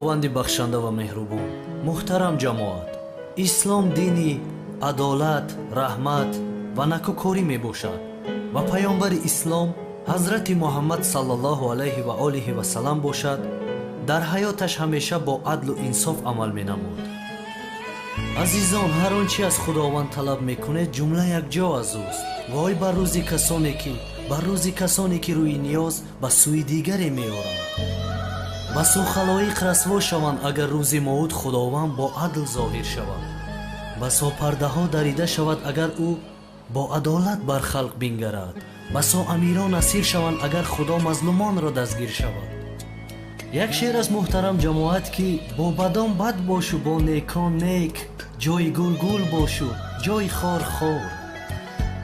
Худованди бахшанда ва меҳрубон, муҳтарам ҷамоат, ислом дини адолат, раҳмат ва накӯкорӣ мебошад ва паёмбари ислом ҳазрати Муҳаммад саллаллоҳу алайҳи ва олиҳи васаллам бошад, дар ҳаёташ ҳамеша бо адлу инсоф амал менамуд. Азизон, ҳар он чи аз Худованд талаб мекунед, ҷумла якҷо аз ӯст. Вой бар рӯзи касоне ки бар рӯзи касоне ки рӯи ниёз ба сӯи дигаре меоранд. Басо халоиқ расво шаванд, агар рӯзи мауд Худованд бо адл зоҳир шавад. Басо пардаҳо дарида шавад, агар ӯ бо адолат бар халқ бингарад. Басо амирон асир шаванд, агар Худо мазлумонро дастгир шавад. Як шеър аз муҳтарам ҷамоат, ки бо бадон бад бошу, бо некон нек, ҷои гул гул бошу, ҷои хор хор.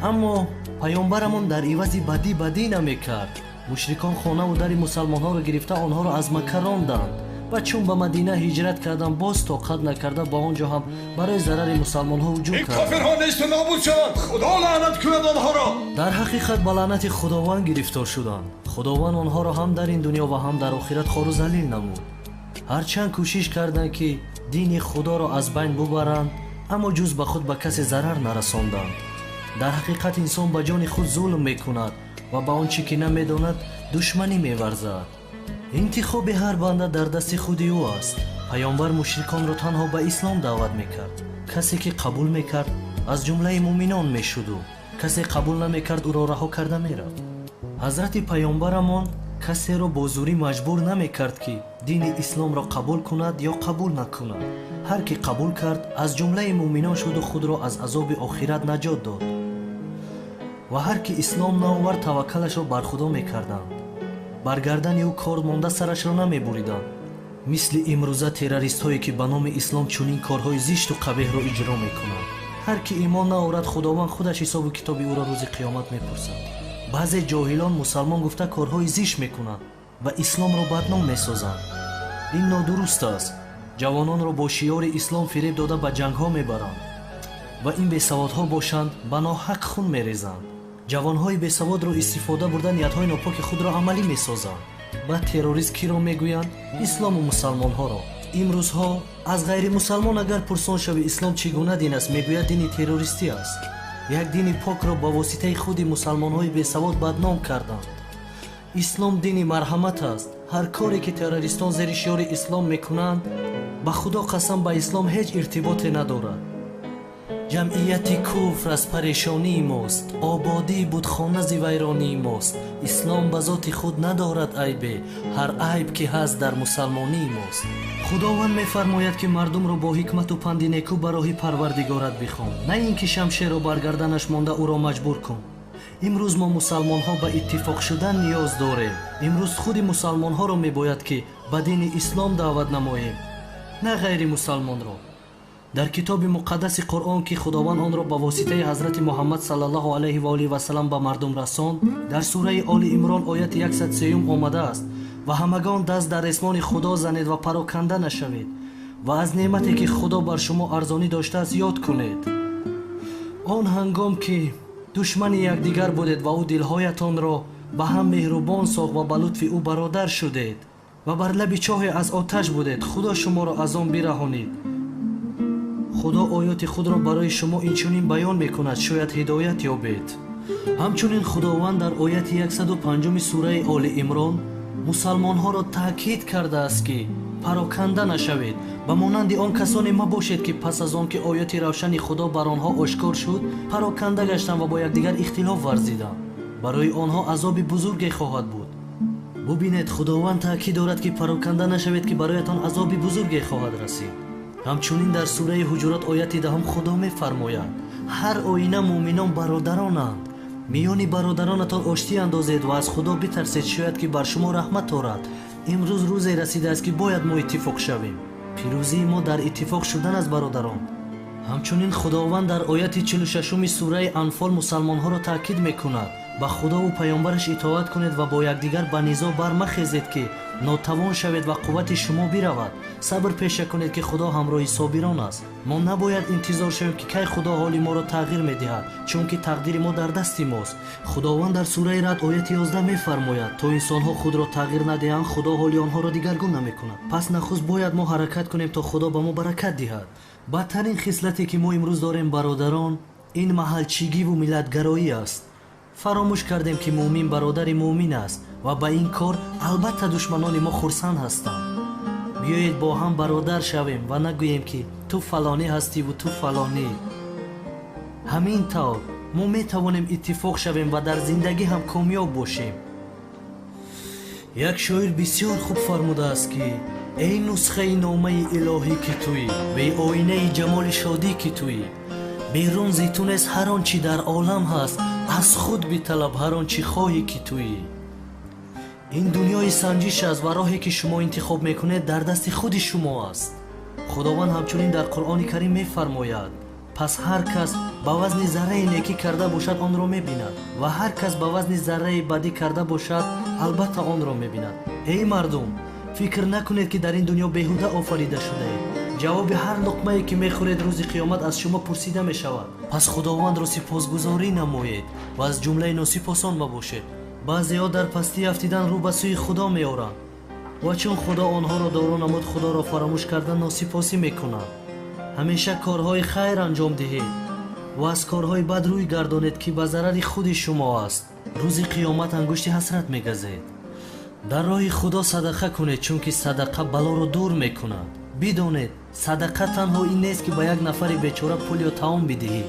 Аммо паёмбарамон дар ивази бадӣ бадӣ намекард. Мушрикон хонаву дари мусалмонҳоро гирифта, онҳоро аз Макка ронданд ва чун ба Мадина ҳиҷрат карданд, боз тоқат накарда, ба он ҷо ҳам барои зарари мусалмонҳо ҳуҷум Ин карданд. Кофирҳо несту нобуд шаванд, Худо лаънат кунад онҳоро. Дар ҳақиқат ба лаънати Худованд гирифтор шуданд. Худованд онҳоро ҳам дар ин дунё ва ҳам дар охират хору залил намуд. Ҳарчанд кӯшиш карданд, ки дини Худоро аз байн бубаранд, аммо ҷуз ба худ ба касе зарар нарасонданд. Дар ҳақиқат инсон ба ҷони худ зулм мекунад ва ба он чӣ ки намедонад, душманӣ меварзад. Интихоби ҳар банда дар дасти худи ӯ аст. Паёмбар мушриконро танҳо ба ислом даъват мекард. Касе ки қабул мекард, аз ҷумлаи муъминон мешуду касе қабул намекард, ӯро раҳо карда мерафт. Ҳазрати паёмбарамон касеро бо зӯрӣ маҷбур намекард, ки дини исломро қабул кунад ё қабул накунад. Ҳар ки қабул кард, аз ҷумлаи муъминон шуду худро аз азоби охират наҷот дод, ва ҳар ки ислом наовард, таваккалашро бар Худо мекарданд. Бар гардани ӯ кор монда, сарашро намебуриданд, мисли имрӯза террористҳое, ки ба номи ислом чунин корҳои зишту қабеҳро иҷро мекунанд. Ҳар ки имон наорад, Худованд худаш ҳисобу китоби ӯро рӯзи қиёмат мепурсад. Баъзе ҷоҳилон мусалмон гуфта корҳои зишт мекунанд ва исломро бадном месозанд. Ин нодуруст аст. Ҷавононро бо шиёри ислом фиреб дода, ба ҷангҳо мебаранд ва ин бесаводҳо бошанд, ба ноҳақ хун мерезанд. Ҷавонҳои бесаводро истифода бурда, ниятҳои нопоки худро амалӣ месозанд. Баъд террорист киро мегӯянд? Ислому мусалмонҳоро. Имрӯзҳо аз ғайримусалмон агар пурсон шавӣ, ислом чӣ гуна дин аст, мегӯяд, дини террористӣ аст. Як дини покро ба воситаи худи мусалмонҳои бесавод бадном карданд. Ислом дини марҳамат аст. Ҳар коре ки террористон зери шиёри ислом мекунанд, ба Худо қасам, ба ислом ҳеҷ иртиботе надорад. Ҷамъияти куфр аз парешонии мост, ободии будхона зи вайронии мост. Ислом ба зоти худ надорад айбе, ҳар айб ки ҳаст, дар мусалмонии мост. Худованд мефармояд, ки мардумро бо ҳикмату панди некӯ ба роҳи Парвардигорат бихон, на ин ки шамшерро бар гарданаш монда, ӯро маҷбур кун. Имрӯз мо мусалмонҳо ба иттифоқ шудан ниёз дорем. Имрӯз худи мусалмонҳоро мебояд, ки ба дини ислом даъват намоем, на ғайри мусалмонро. Дар китоби муқаддаси Қуръон, ки Худованд онро ба воситаи ҳазрати Муҳаммад саллаллоҳу алайҳи ва олиҳи васаллам ба мардум расонд, дар сураи Оли Имрон, ояти 103 омадааст: «Ва ҳамагон даст дар ресмони Худо занед ва пароканда нашавед ва аз неъмате, ки Худо бар шумо арзонӣ доштааст, ёд кунед. Он ҳангом ки душмани якдигар будед, ва ӯ дилҳоятонро ба ҳам меҳрубон сохт ва ба лутфи ӯ бародар шудед ва бар лаби чоҳе аз оташ будед, Худо шуморо аз он бираҳонид. Худо оёти худро барои шумо инчунин баён мекунад, шояд ҳидоят ёбед». Ҳамчунин Худованд дар ояти 105 сураи Оли Имрон мусалмонҳоро таъкид кардааст, ки пароканда нашавед, ба монанди он касоне мабошед, ки пас аз он ки ояти равшани Худо бар онҳо ошкор шуд, пароканда гаштанд ва бо якдигар ихтилоф варзиданд. Барои онҳо азоби бузурге хоҳад буд. Бубинед, Худованд таъкид дорад, ки пароканда нашавед, ки бароятон азоби бузурге хоҳад расид. Ҳамчунин дар сураи Ҳуҷурот, ояти 10, Худо мефармояд: «Ҳар оина муъминон бародаронанд. Миёни бародаронатон оштӣ андозед ва аз Худо битарсед, шояд ки бар шумо раҳмат орад». Имрӯз рӯзе расидааст, ки бояд мо иттифоқ шавем. Пирӯзии мо дар иттифоқ шудан аст, бародарон. Ҳамчунин Худованд дар ояти 46-уми сураи Анфол мусалмонҳоро таъкид мекунад: «Ба Худову паёмбараш итоат кунед ва бо якдигар ба низоъ бармахезед, ки Нотавон шавед ва қуввати шумо биравад. Сабр пеша кунед, ки Худо ҳамроҳи собирон аст. Мо набояд интизор шавем, ки кай Худо ҳоли моро тағйир медиҳад, чунки тақдири мо дар дасти мост. Худованд дар сураи Рад ояти 11 мефармояд: то инсонҳо худро тағйир надиҳанд, Худо ҳоли онҳоро дигаргун намекунад. Пас нахуст бояд мо ҳаракат кунем, то Худо ба мо баракат диҳад. Бадтарин хислате, ки мо имрӯз дорем, бародарон, ин маҳалчигиву миллатгароӣ аст. Фаромӯш кардем, ки муъмин бародари муъмин аст ва ба ин кор албатта душманони мо хурсанд ҳастанд. Биёед бо ҳам бародар шавем ва нагӯем, ки ту фалонӣ ҳастиву ту фалонӣ. Ҳамин тавр мо метавонем иттифоқ шавем ва дар зиндагӣ ҳам комёб бошем. Як шоир бисёр хуб фармудааст, ки эй нусхаи номаи илоҳӣ, ки туӣ, беоинаи ҷамоли шодӣ, ки туӣ, берун зи ту нест ҳар он чӣ дар олам ҳаст, аз худ биталаб ҳар он чӣ хоҳӣ, ки туӣ. Ин дунёи санҷиш аст ва роҳе, ки шумо интихоб мекунед, дар дасти худи шумо аст. Худованд ҳамчунин дар Қуръони Карим мефармояд: пас ҳар кас ба вазни зарраи некӣ карда бошад, онро мебинад, ва ҳар кас ба вазни зарраи бадӣ карда бошад, албатта онро мебинад. Эй мардум, фикр накунед, ки дар ин дунё беҳуда офарида шудаед. Ҷавоби ҳар луқмае, ки мехӯред, рӯзи қиёмат аз шумо пурсида мешавад. Пас Худовандро сипосгузорӣ намоед ва аз ҷумлаи носипосон мабошед. Баъзеҳо дар пастӣ афтидан рӯ ба сӯи Худо меоранд ва чун Худо онҳоро доро намуд, Худоро фаромӯш карда носипосӣ мекунанд. Ҳамеша корҳои хайр анҷом диҳед ва аз корҳои бад рӯй гардонед, ки ба зарари худи шумо аст. Рӯзи қиёмат ангушти ҳасрат мегазед. Дар роҳи Худо садақа кунед, чунки садақа балоро дур мекунад. Бидонед, садақа танҳо ин нест, ки ба як нафари бечора пул ё таом бидиҳӣ.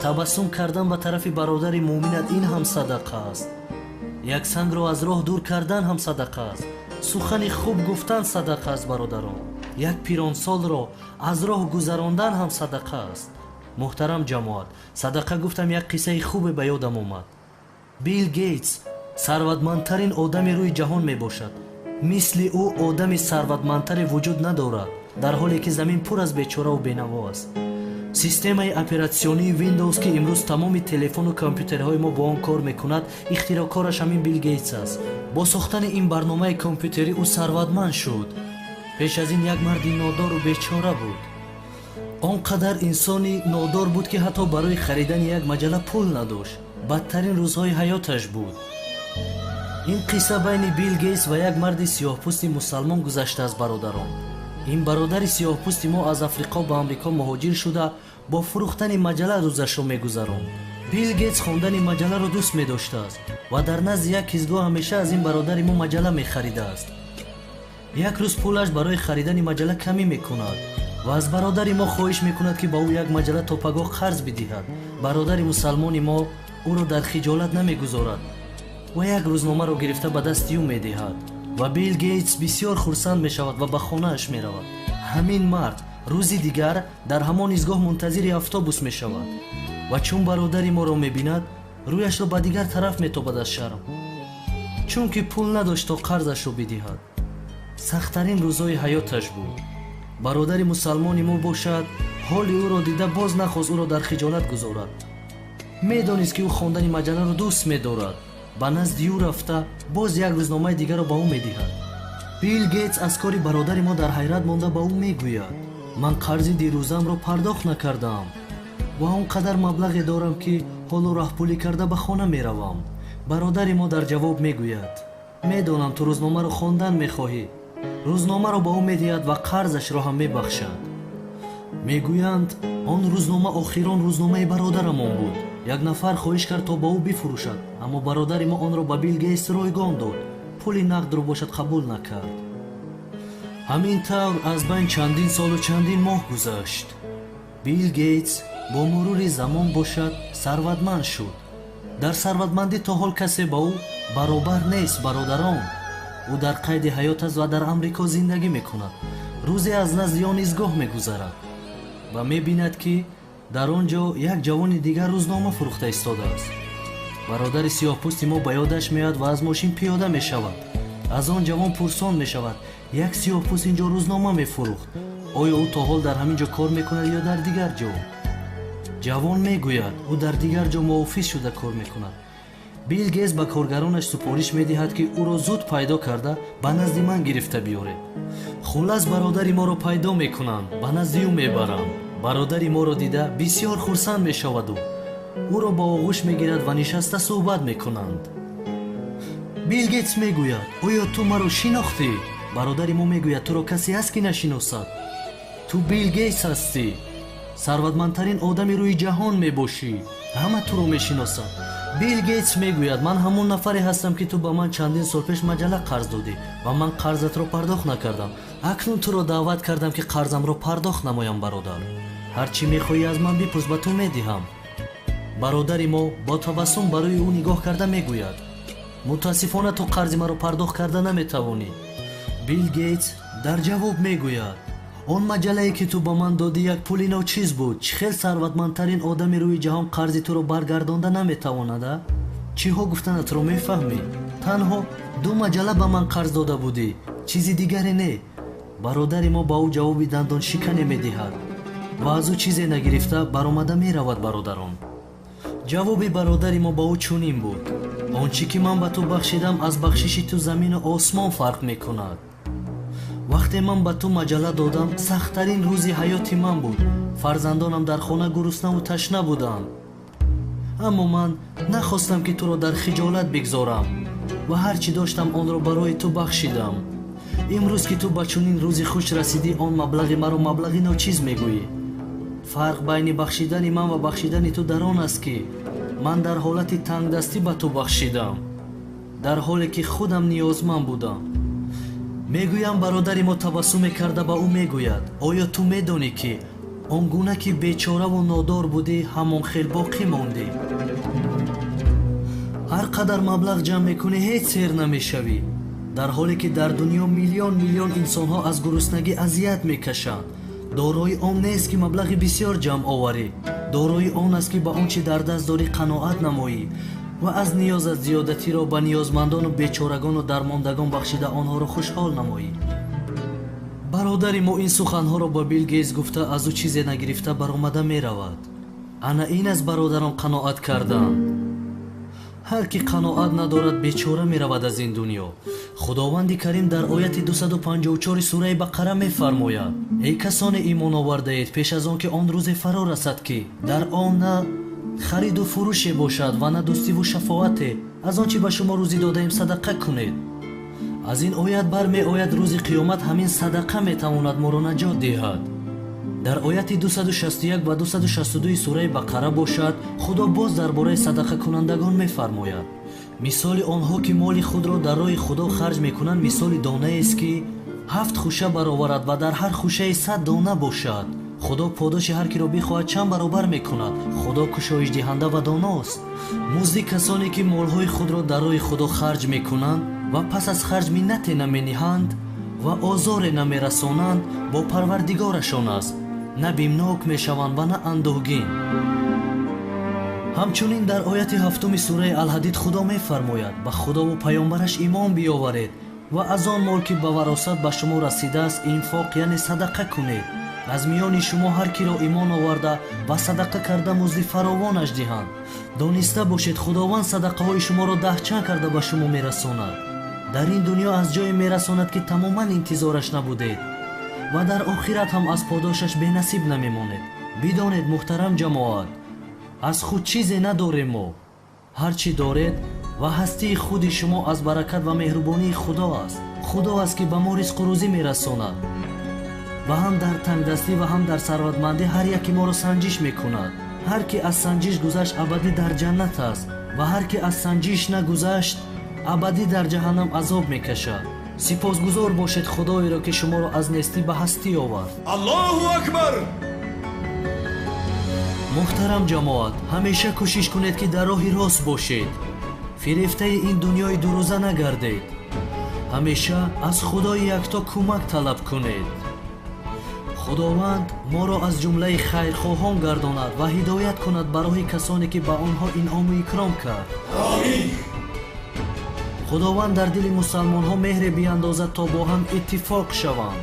Табассум кардан ба тарафи бародари муъминат ин ҳам садақа аст. Як сангро аз роҳ дур кардан ҳам садақа аст. Сухани хуб гуфтан садақа аст, бародарон. Як пиронсолро аз роҳ гузарондан ҳам садақа аст. Муҳтарам ҷамоат, садақа гуфтам, як қиссаи хубе ба ёдам омад. Билл Гейтс сарватмандтарин одами рӯи ҷаҳон мебошад. Мисли ӯ одами сарватмандтаре вуҷуд надорад, дар ҳоле ки замин пур аз бечораву бенаво аст. Системаи оператсионии Windows, ки имрӯз тамоми телефону компютерҳои мо бо он кор мекунад, ихтироъкораш ҳамин Билл Гейтс аст. Бо сохтани ин барномаи компютерӣ ӯ сарватманд шуд. Пеш аз ин як марди нодору бечора буд. Он қадар инсони нодор буд, ки ҳатто барои харидани як маҷалла пул надошт. Бадтарин рӯзҳои ҳаёташ буд. Ин қисса байни Билл Гейтс ва як марди сиёҳпӯсти мусалмон гузаштааст, бародарон. Ин бародари сиёҳпӯсти мо аз Африқо ба Амрико муҳоҷир шуда, бо фурӯхтани маҷалла рӯзашро мегузаронд. Билл Гейтс хондани маҷалларо дӯст медоштааст ва дар назди як ҳизгоҳ ҳамеша аз ин бародари мо маҷалла мехаридааст. Як рӯз пулаш барои харидани маҷалла камӣ мекунад ва аз бародари мо хоҳиш мекунад, ки ба ӯ як маҷалла то пагоҳ қарз бидиҳад. Бародари мусалмони мо ӯро дар хиҷолат намегузорад ва як рӯзномаро гирифта ба дасти ӯ медиҳад ва Билл Гейтс бисёр хурсанд мешавад ва ба хонааш меравад. Ҳамин мард рӯзи дигар дар ҳамон изгоҳ мунтазири автобус мешавад ва чун бародари моро мебинад, рӯяшро ба дигар тараф метобад аз шарм, чунки пул надошт, то қарзашро бидиҳад. Сахттарин рӯзҳои ҳаёташ буд. Бародари мусалмони мо бошад, ҳоли ӯро дида, боз нахост ӯро дар хиҷолат гузорад. Медонист, ки ӯ хондани маҷалларо дӯст медорад. Ба назди ӯ рафта, боз як рӯзномаи дигарро ба ӯ медиҳад. Билл Гейтс аз кори бародари мо дар ҳайрат монда, ба ӯ мегӯяд: ман қарзи дирӯзамро пардохт накардаам ва он қадар маблағе дорам, ки ҳоло раҳпулӣ карда ба хона меравам. Бародари мо дар ҷавоб мегӯяд: медонам, ту рӯзномаро хондан мехоҳӣ. Рӯзномаро ба ӯ медиҳад ва қарзашро ҳам мебахшад. Мегӯянд, он рӯзнома охирон рӯзномаи бародарамон буд. Як нафар хоҳиш кард, то ба ӯ бифурӯшад, аммо бародари мо онро ба Билл Гейтс ройгон дод, пули нақдро бошад қабул накард. Ҳамин тавр аз байн чандин солу чандин моҳ гузашт. Билл Гейтс бо мурури замон бошад сарватманд шуд. Дар сарватмандӣ то ҳол касе ба ӯ баробар нест, бародарон. Ӯ дар қайди ҳаёт аст ва дар Амрико зиндагӣ мекунад. Рӯзе аз назди он изгоҳ мегузарад ва мебинад, ки дар он ҷо як ҷавони дигар рӯзнома фурӯхта истодааст. Бародари сиёҳпӯсти мо ба ёдаш меояд ва аз мошин пиёда мешавад. Аз он ҷавон пурсон мешавад: як сиёҳпӯст ин ҷо рӯзнома мефурӯхт, оё ӯ то ҳол дар ҳамин ҷо кор мекунад ё дар дигар ҷо? Ҷавон мегӯяд, ӯ дар дигар ҷо муофиз шуда кор мекунад. Билл Гейтс ба коргаронаш супориш медиҳад, ки ӯро зуд пайдо карда ба назди ман гирифта биёред. Хуллас, бародари моро пайдо мекунанд, ба назди ӯ мебаранд. Бародари моро дида бисёр хурсанд мешаваду ӯро ба оғӯш мегирад ва нишаста суҳбат мекунанд. Билл Гейтс мегӯяд: оё ту маро шинохтӣ? Бародари мо мегӯяд: туро касе ҳаст, ки нашиносад? Ту Билл Гейтс ҳастӣ, сарватмандтарин одами рӯи ҷаҳон мебошӣ, ҳама туро мешиносад. Билл Гейтс мегӯяд: ман ҳамон нафаре ҳастам, ки ту ба ман чандин сол пеш маҷалла қарз додӣ ва ман қарзатро пардохт накардам. Акнун туро даъват кардам, ки қарзамро пардохт намоям. Бародар, ҳар чӣ мехоҳӣ аз ман бипурс, ба ту медиҳам. Бародари мо бо табассум барои ӯ нигоҳ карда мегӯяд: мутаассифона, ту қарзи маро пардохт карда наметавонӣ. Билл Гейтс дар ҷавоб мегӯяд: он маҷаллае, ки ту ба ман додӣ, як пули ночиз буд. Чӣ хел сарватмандтарин одами рӯи ҷаҳон қарзи туро баргардонда наметавонад? А чиҳо гуфтанатро мефаҳмӣ? Танҳо 2 маҷалла ба ман қарз дода будӣ, чизи дигаре не. Бародари мо ба ӯ ҷавоби дандоншикане медиҳад ва аз ӯ чизе нагирифта баромада меравад. Бародарон, ҷавоби бародари мо ба ӯ чунин буд: он чӣ ки ман ба ту бахшидам, аз бахшиши ту замину осмон фарқ мекунад. Вақте ман ба ту маҷалла додам, сахттарин рӯзи ҳаёти ман буд. Фарзандонам дар хона гуруснаву ташна буданд, аммо ман нахостам, ки туро дар хиҷолат бигзорам ва ҳар чӣ доштам, онро барои ту бахшидам. Имрӯз, ки ту ба чунин рӯзи хуш расидӣ, он маблағи маро маблағи ночиз мегӯӣ. Фарқ байни бахшидани ман ва бахшидани ту дар он аст, ки ман дар ҳолати тангдастӣ ба ту бахшидам, дар ҳоле ки худам ниёзманд будам. Мегӯям, бародари мо табассуме карда ба ӯ мегӯяд: оё ту медонӣ, ки он гуна ки бечораву нодор будӣ, ҳамон хел боқӣ мондӣ? Ҳар қадар маблағ ҷамъ мекунӣ, ҳеҷ сер намешавӣ, дар ҳоле ки дар дунё миллион миллион инсонҳо аз гуруснагӣ азият мекашанд. Дорои он нест, ки маблағи бисёр ҷамъ оварӣ. Дорои он аст, ки ба он чӣ дар даст дорӣ қаноат намоӣ ва аз ниёзат зиёдатиро ба ниёзмандону бечорагону дармондагон бахшида онҳоро хушҳол намоӣ. Бародари мо ин суханҳоро ба Билл Гейтс гуфта, аз ӯ чизе нагирифта баромада меравад. Ана ин аз, бародарон, қаноат кардан. Ҳар ки қаноат надорад, бечора меравад аз ин дунё. Худованди Карим дар ояти 254 сураи Бақара мефармояд: эй касоне имон овардаед, пеш аз он ки он рӯзе фаро расад, ки дар он на хариду фурӯше бошад ва на дӯстиву шафоате, аз он чӣ ба шумо рӯзӣ додаем садақа кунед. Аз ин оят бармеояд, рӯзи қиёмат ҳамин садақа метавонад моро наҷот диҳад. Дар ояти 261 ва 262 сураи Бақара бошад, Худо боз дар бораи садақакунандагон мефармояд: мисоли онҳо, ки моли худро дар роҳи Худо харҷ мекунанд, мисоли донаест, ки 7 хуша бароварад ва дар ҳар хушаи 100 дона бошад. Худо подоши ҳар киро бихоҳад чанд баробар мекунад. Худо кушоишдиҳанда ва доност. Музди касоне, ки молҳои худро дар роҳи Худо харҷ мекунанд ва пас аз харҷ миннате намениҳанд ва озоре намерасонанд, бо Парвардигорашон аст. На бимнок мешаванд ва на андӯҳгин. Ҳамчунин дар ояти 7 сураи Алҳадид Худо мефармояд: ба Худову паёмбараш имон биёваред ва аз он мол, ки ба варосат ба шумо расидааст, инфоқ, яъне садақа кунед. Аз миёни шумо ҳар киро имон оварда ва садақа карда, музди фаровонаш диҳанд. Дониста бошед, Худованд садақаҳои шуморо даҳчанд карда ба шумо мерасонад. Дар ин дунё аз ҷое мерасонад, ки тамоман интизораш набудед, ва дар охират ҳам аз подошаш бенасиб намемонед. Бидонед, муҳтарам ҷамоат, аз худ чизе надорем мо. Ҳар чӣ доред ва ҳастии худи шумо аз баракат ва меҳрубонии Худо аст. Худо аст, ки ба мо ризқу рӯзӣ мерасонад ва ҳам дар тангдастӣ ва ҳам дар сарватмандӣ ҳар яке моро санҷиш мекунад. Ҳар ки аз санҷиш гузашт, абадӣ дар ҷаннат аст ва ҳар ки аз санҷиш нагузашт, абадӣ дар ҷаҳаннам азоб мекашад. Сипосгузор бошед Худоеро, ки шуморо аз нестӣ ба ҳастӣ овард. Аллоҳу акбар! Муҳтарам ҷамоат, ҳамеша кӯшиш кунед, ки дар роҳи рост бошед. Фирефтаи ин дунёи дурӯза нагардед. Ҳамеша аз Худои якто кӯмак талаб кунед. Худованд моро аз ҷумлаи хайрхоҳон гардонад ва ҳидоят кунад ба роҳи касоне, ки ба онҳо инъому икром кард. Омин. Худованд дар дили мусалмонҳо меҳре биандозад, то бо ҳам иттифоқ шаванд.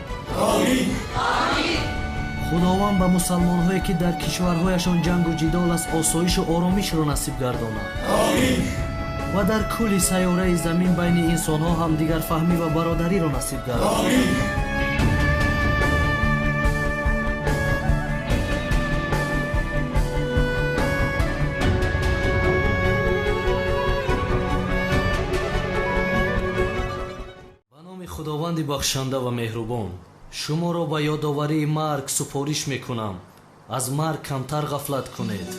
Омин. Худованд ба мусалмонҳое, ки дар кишварҳояшон ҷангу ҷидол аст, осоишу оромишро насиб гардонад. Омин. Ва дар кулли сайёраи замин байни инсонҳо ҳамдигарфаҳмӣ ва бародариро насиб гардонад. Омин. Ба номи Худованди бахшанда ва меҳрубон, шуморо ба ёдоварии марг супориш мекунам. Аз марг камтар ғафлат кунед.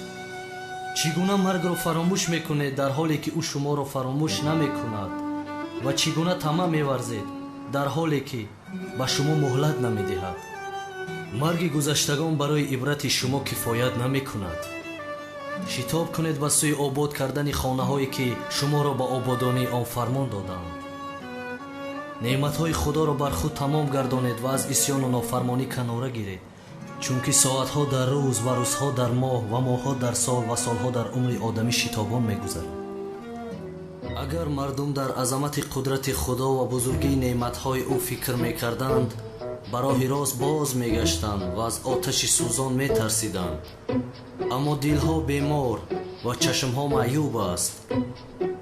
Чӣ гуна маргро фаромӯш мекунед, дар ҳоле ки ӯ шуморо фаромӯш намекунад? Ва чӣ гуна тамаъ меварзед, дар ҳоле ки ба шумо муҳлат намедиҳад? Марги гузаштагон барои ибрати шумо кифоят намекунад. Шитоб кунед ба сӯи обод кардани хонаҳое ки шуморо ба ободонии он фармон доданд. Неъматҳои Худоро бар худ тамом гардонед ва аз исьёну нофармонӣ канора гиред, чунки соатҳо дар рӯз ва рӯзҳо дар моҳ ва моҳҳо дар сол ва солҳо дар умри одамӣ шитобон мегузаранд. Агар мардум дар азамати қудрати Худо ва бузургии неъматҳои ӯ фикр мекарданд, ба роҳи рост боз мегаштанд ва аз оташи сӯзон метарсиданд. Аммо дилҳо бемор ва чашмҳо маъюб аст.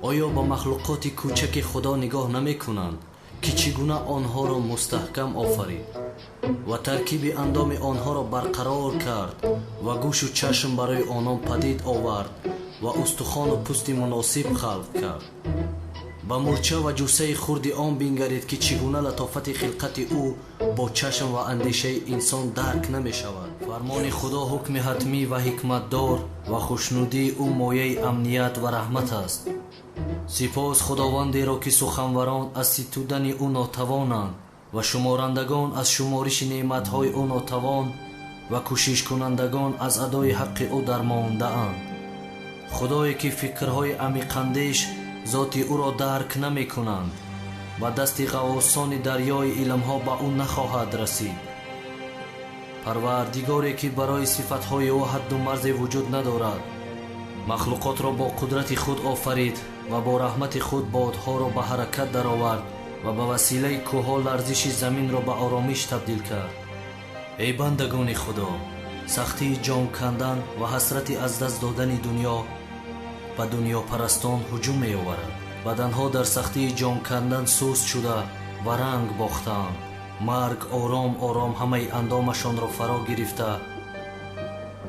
Оё ба махлуқоти кӯчаки Худо нигоҳ намекунанд, ки чӣ гуна онҳоро мустаҳкам офарид ва таркиби андоми онҳоро барқарор кард ва гӯшу чашм барои онон падид овард ва устухону пӯсти муносиб халқ кард? Ба мӯрча ва ҷуссаи хурди он бингаред, ки чӣ гуна латофати хилқати ӯ бо чашм ва андешаи инсон дарк намешавад. Фармони Худо ҳукми ҳатмӣ ва ҳикматдор ва хушнудии ӯ мояи амният ва раҳмат аст. Сипос Худовандеро, ки суханварон аз ситудани ӯ нотавонанд ва шуморандагон аз шумориши неъматҳои ӯ нотавон ва кӯшишкунандагон аз адои ҳаққи ӯ дармондаанд. Худое ки фикрҳои амиқандеш зоти ӯро дарк намекунанд ва дасти ғаввосони дарёи илмҳо ба ӯ нахоҳад расид. Парвардигоре ки барои сифатҳои ӯ ҳадду марзе вуҷуд надорад, махлуқотро бо қудрати худ офарид ва бо раҳмати худ бодҳоро ба ҳаракат даровард ва ба василаи кӯҳҳо ларзиши заминро ба оромиш табдил кард. Эй бандагони Худо, сахтии ҷон кандан ва ҳасрати аз даст додани дунё ба дунёпарастон ҳуҷум меоварад. Баданҳо дар сахтии ҷон кандан суст шуда ва ранг бохтаанд. Марг ором ором ҳамаи андомашонро фаро гирифта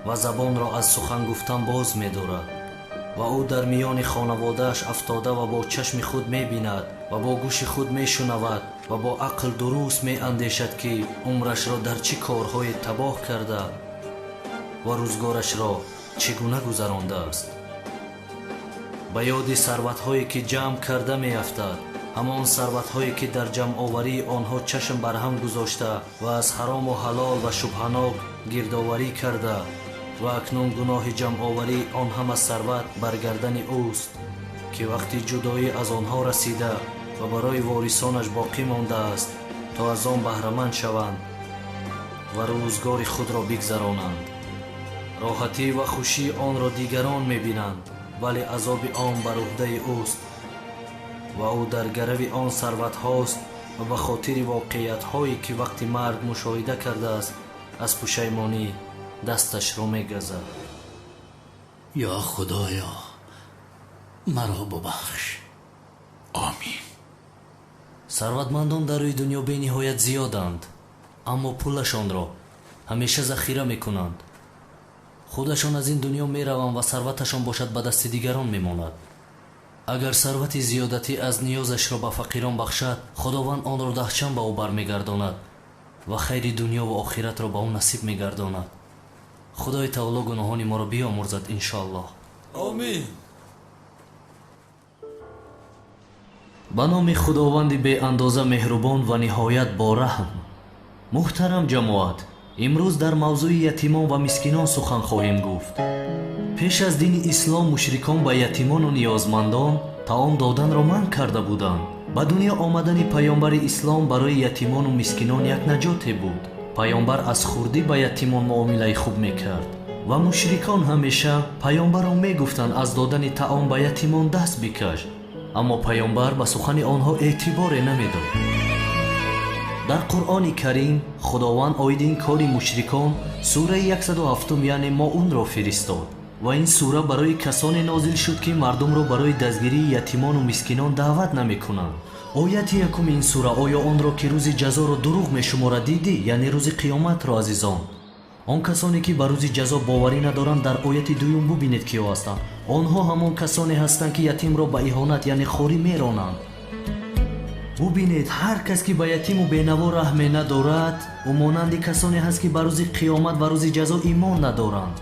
ва забонро аз сухан гуфтан боз медорад ва ӯ дар миёни хонаводааш афтода ва бо чашми худ мебинад ва бо гӯши худ мешунавад ва бо ақл дуруст меандешад, ки умрашро дар чӣ корҳое табоҳ карда ва рӯзгорашро чӣ гуна гузарондааст. Ба ёди сарватҳое ки ҷамъ карда меафтад, ҳамон сарватҳое ки дар ҷамъоварии онҳо чашм барҳам гузошта ва аз ҳарому ҳалол ва шубҳанок гирдоварӣ карда ва акнун гуноҳи ҷамъоварии он ҳама сарват бар гардани ӯст, ки вақти ҷудоӣ аз онҳо расида ва барои ворисонаш боқӣ мондааст то аз он баҳраманд шаванд ва рӯзгори худро бигзаронанд. Роҳатӣ ва хушии онро дигарон мебинанд, вале азоби он бар уҳдаи ӯст ва ӯ дар гарави он сарватҳост ва ба хотири воқеиятҳое ки вақти марг мушоҳида кардааст аз пушаймонӣ дасташро мегазад. Ё Худоё, маро бубахш. Омин. Сарватмандон дар рӯи дунё бениҳоят зиёданд, аммо пулашонро ҳамеша захира мекунанд. Худашон аз ин дунё мераванд ва сарваташон бошад ба дасти дигарон мемонад. Агар сарвати зиёдатӣ аз ниёзашро ба фақирон бахшад, Худованд онро даҳчанд ба ӯ бармегардонад ва хайри дунё ва охиратро ба ӯ насиб мегардонад. Худои таоло гуноҳони моро биёмурзад, иншоаллоҳ. Омин. Ба номи Худованди беандоза меҳрубон ва ниҳоят бораҳм. Муҳтарам ҷамоат, имрӯз дар мавзӯи ятимон ва мискинон сухан хоҳем гуфт. Пеш аз дини ислом мушрикон ба ятимону ниёзмандон таом доданро манъ карда буданд. Ба дунё омадани паёмбари ислом барои ятимону мискинон як наҷоте буд. Паёмбар аз хурдӣ ба ятимон муомилаи хуб мекард ва мушрикон ҳамеша паёмбарро мегуфтанд аз додани таом ба ятимон даст бикаш, аммо паёмбар ба сухани онҳо эътиборе намедод. Дар Қуръони Карим Худованд оиди ин кори мушрикон сураи 107 яъне Моунро фиристод. Ва ин сура барои касоне нозил шуд, ки мардумро барои дастгирии ятимону мискинон даъват намекунанд. Ояти якуми ин сура: оё онро, ки рӯзи ҷазоро дурӯғ мешуморад, дидӣ? Яъне рӯзи қиёматро, азизон. Он касоне, ки ба рӯзи ҷазо боварӣ надоранд, дар ояти дуюм бубинед, киҳо ҳастанд. Онҳо ҳамон касоне ҳастанд, ки ятимро ба иҳонат, яъне хорӣ меронанд. Бубинед, ҳар кас, ки ба ятиму бенаво раҳме надорад, ӯ монанди касоне ҳаст, ки ба рӯзи қиёмат ва рӯзи ҷазо имон надоранд.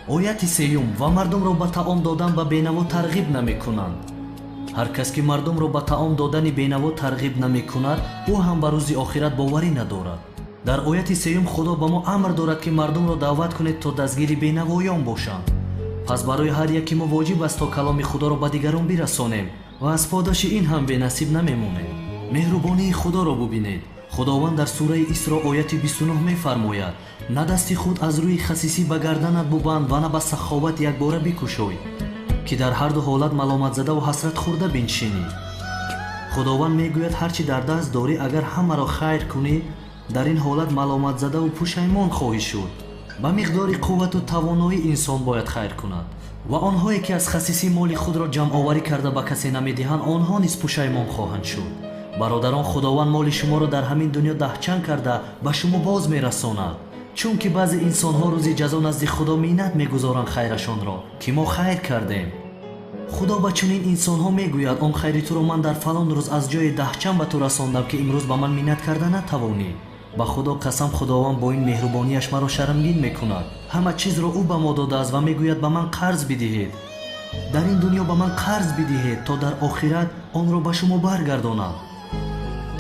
Ояти сеюм: ва мардумро ба таом додан ба бенаво тарғиб намекунанд. Ҳар кас, ки мардумро ба таом додани бенаво тарғиб намекунад, ӯ ҳам ба рӯзи охират боварӣ надорад. Дар ояти сеюм Худо ба мо амр дорад, ки мардумро даъват кунед, то дастгири бенавоён бошанд. Пас барои ҳар яки мо воҷиб аст, то каломи Худоро ба дигарон бирасонем ва аз подоши ин ҳам бенасиб намемонем. Меҳрубонии Худоро бубинед. Худованд дар сураи Исро ояти 29 мефармояд: на дасти худ аз рӯи хасисӣ ба гарданат бубанд ва на ба саховат якбора бикушой, ки дар ҳар ду ҳолат маломатзадаву ҳасрат хӯрда биншинӣ. Худованд мегӯяд: ҳар чӣ дар даст дорӣ, агар ҳамаро хайр кунӣ, дар ин ҳолат маломатзадаву пушаймон хоҳӣ шуд. Ба миқдори қуввату тавоноӣ инсон бояд хайр кунад. Ва онҳое, ки аз хасисӣ моли худро ҷамъоварӣ карда ба касе намедиҳанд, онҳо низ пушаймон хоҳанд шуд. Бародарон, Худованд моли шуморо дар ҳамин дунё даҳчанд карда ба шумо боз мерасонад. Чунки баъзе инсонҳо рӯзи ҷазо назди Худо миннат мегузоранд хайрашонро, ки мо хайр кардем. Худо ба чунин инсонҳо мегӯяд: он хайри туро ман дар фалон рӯз аз ҷои даҳчанд ба ту расондам, ки имрӯз ба ман миннат карда натавонӣ. Ба Худо қасам, Худованд бо ин меҳрубонияш маро шармгин мекунад. Ҳама чизро ӯ ба мо додааст ва мегӯяд: ба ман қарз бидиҳед. Дар ин дунё ба ман қарз бидиҳед, то дар охират онро ба шумо баргардонам.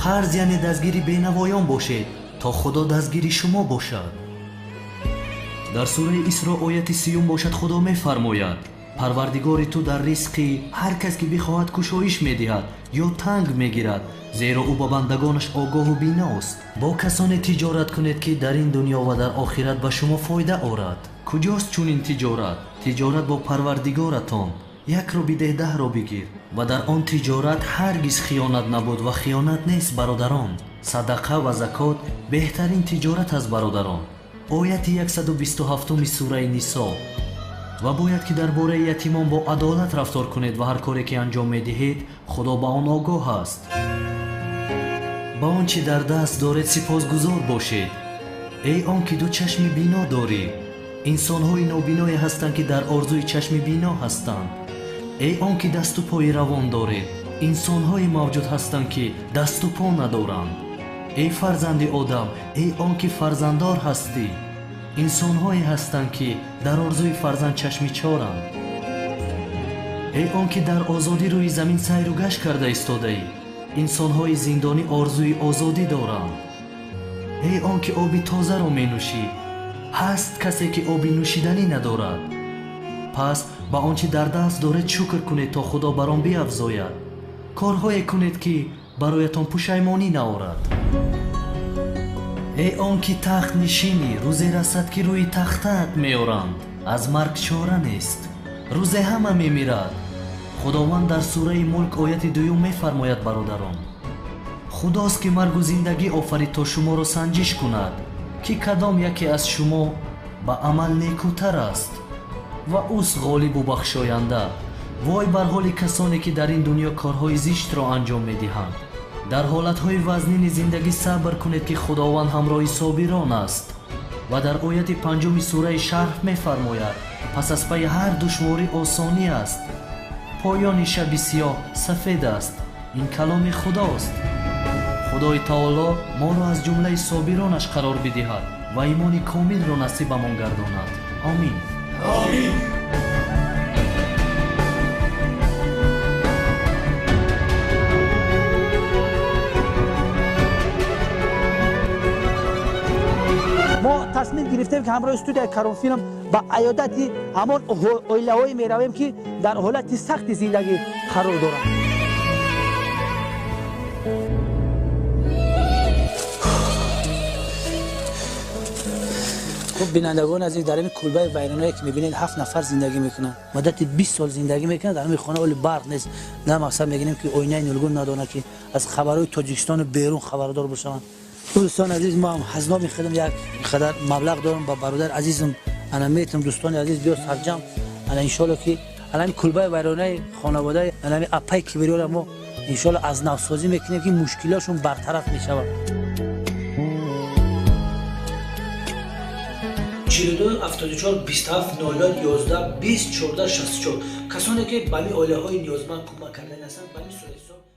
Қарз яъне дастгири бенавоён бошед, то Худо дастгири шумо бошад. Дар сураи Исро ояти 30 бошад, Худо мефармояд: Парвардигори ту дар ризқи ҳар кас, ки бихоҳад, кушоиш медиҳад ё танг мегирад, зеро ӯ ба бандагонаш огоҳу биност. Бо касоне тиҷорат кунед, ки дар ин дунё ва дар охират ба шумо фоида орад. Куҷост чунин тиҷорат? Тиҷорат бо Парвардигоратон. Якро бидеҳ, даҳро бигир. Ва дар он тиҷорат ҳаргиз хиёнат набуд ва хиёнат нест, бародарон. Садақа ва закот беҳтарин тиҷорат аст, бародарон. Ояти 127 сураи Нисо. Ва бояд ки дар бораи ятимон бо адолат рафтор кунед ва ҳар коре, ки анҷом медиҳед, Худо ба он огоҳ аст. Ба он чӣ дар даст доред сипосгузор бошед. Эй он ки ду чашми бино дорӣ. Инсонҳои нобиное ҳастанд, ки дар орзуи чашми бино ҳастанд. Эй он ки дасту пои равон доред. Инсонҳое мавҷуд ҳастанд, ки дасту по надоранд. Эй фарзанди одам, эй он ки фарзанддор ҳастӣ. Инсонҳое ҳастанд, ки дар орзуи фарзанд чашми чоранд. Эй он ки дар озодӣ рӯи замин сайру гашт карда истодаӣ. Инсонҳои зиндонӣ орзуи озодӣ доранд. Эй он ки оби тозаро менӯшӣ. Ҳаст касе, ки оби нӯшиданӣ надорад. Пас ба он чӣ дар даст доред шукр кунед, то Худо бар он биафзояд. Корҳое кунед, ки бароятон пушаймонӣ наорад. Эй он ки тахт нишинӣ, рӯзе расад, ки рӯи тахтаат меоранд. Аз марг чора нест. Рӯзе ҳама мемирад. Худованд дар сураи Мулк ояти 2 мефармояд: бародарон, Худост, ки маргу зиндагӣ офарид, то шуморо санҷиш кунад, ки кадом яке аз шумо ба амал некӯтар аст ва ӯст ғолибу бахшоянда. Вой бар ҳоли касоне, ки дар ин дунё корҳои зиштро анҷом медиҳанд. Дар ҳолатҳои вазнини зиндагӣ сабр кунед, ки Худованд ҳамроҳи собирон аст. Ва дар ояти 5 сураи Шарҳ мефармояд: пас аз пайи ҳар душворӣ осонӣ аст. Поёни шаби сиёҳ сафед аст. Ин каломи Худост. Худои Таоло моро аз ҷумлаи собиронаш қарор бидиҳад ва имони комилро насибамон гардонад. Омин. Омин. Мо тасмим гирифтем, ки ҳамроҳи студияи Каронфилм ба аёдати ҳамон оилаҳое меравем, ки дар ҳолати сахти зиндагӣ қарор доранд. Хуб, бинандагони азиз, дар ин кулбаи вайроное, ки мебинед, 7 нафар зиндагӣ мекунанд. Муддати 20 сол зиндагӣ мекунанд. Дар ҳамин хона оли барқ нест. На мақсад мегирем, ки оинаи нулгун надоранд, ки аз хабарҳои Тоҷикистону берун хабардор бошаванд. Дӯстони азиз, мо ҳам аз номи худам як қадар маблағ дорам ба бародари азизам ана метам. Дӯстони азиз, биё сарҷам Ана иншоалло ки ана кулбаи вайронаи хонаводаи ана апаи кибриёро мо иншоалло аз навсозӣ мекунем, ки мушкилиҳошон бартараф мешавад. 42 74 27 00 11 20 14 64. Касоне ки ба ин оилаҳои ниёзманд кӯмак кардани ҳастанд, ба ин суратҳисоб.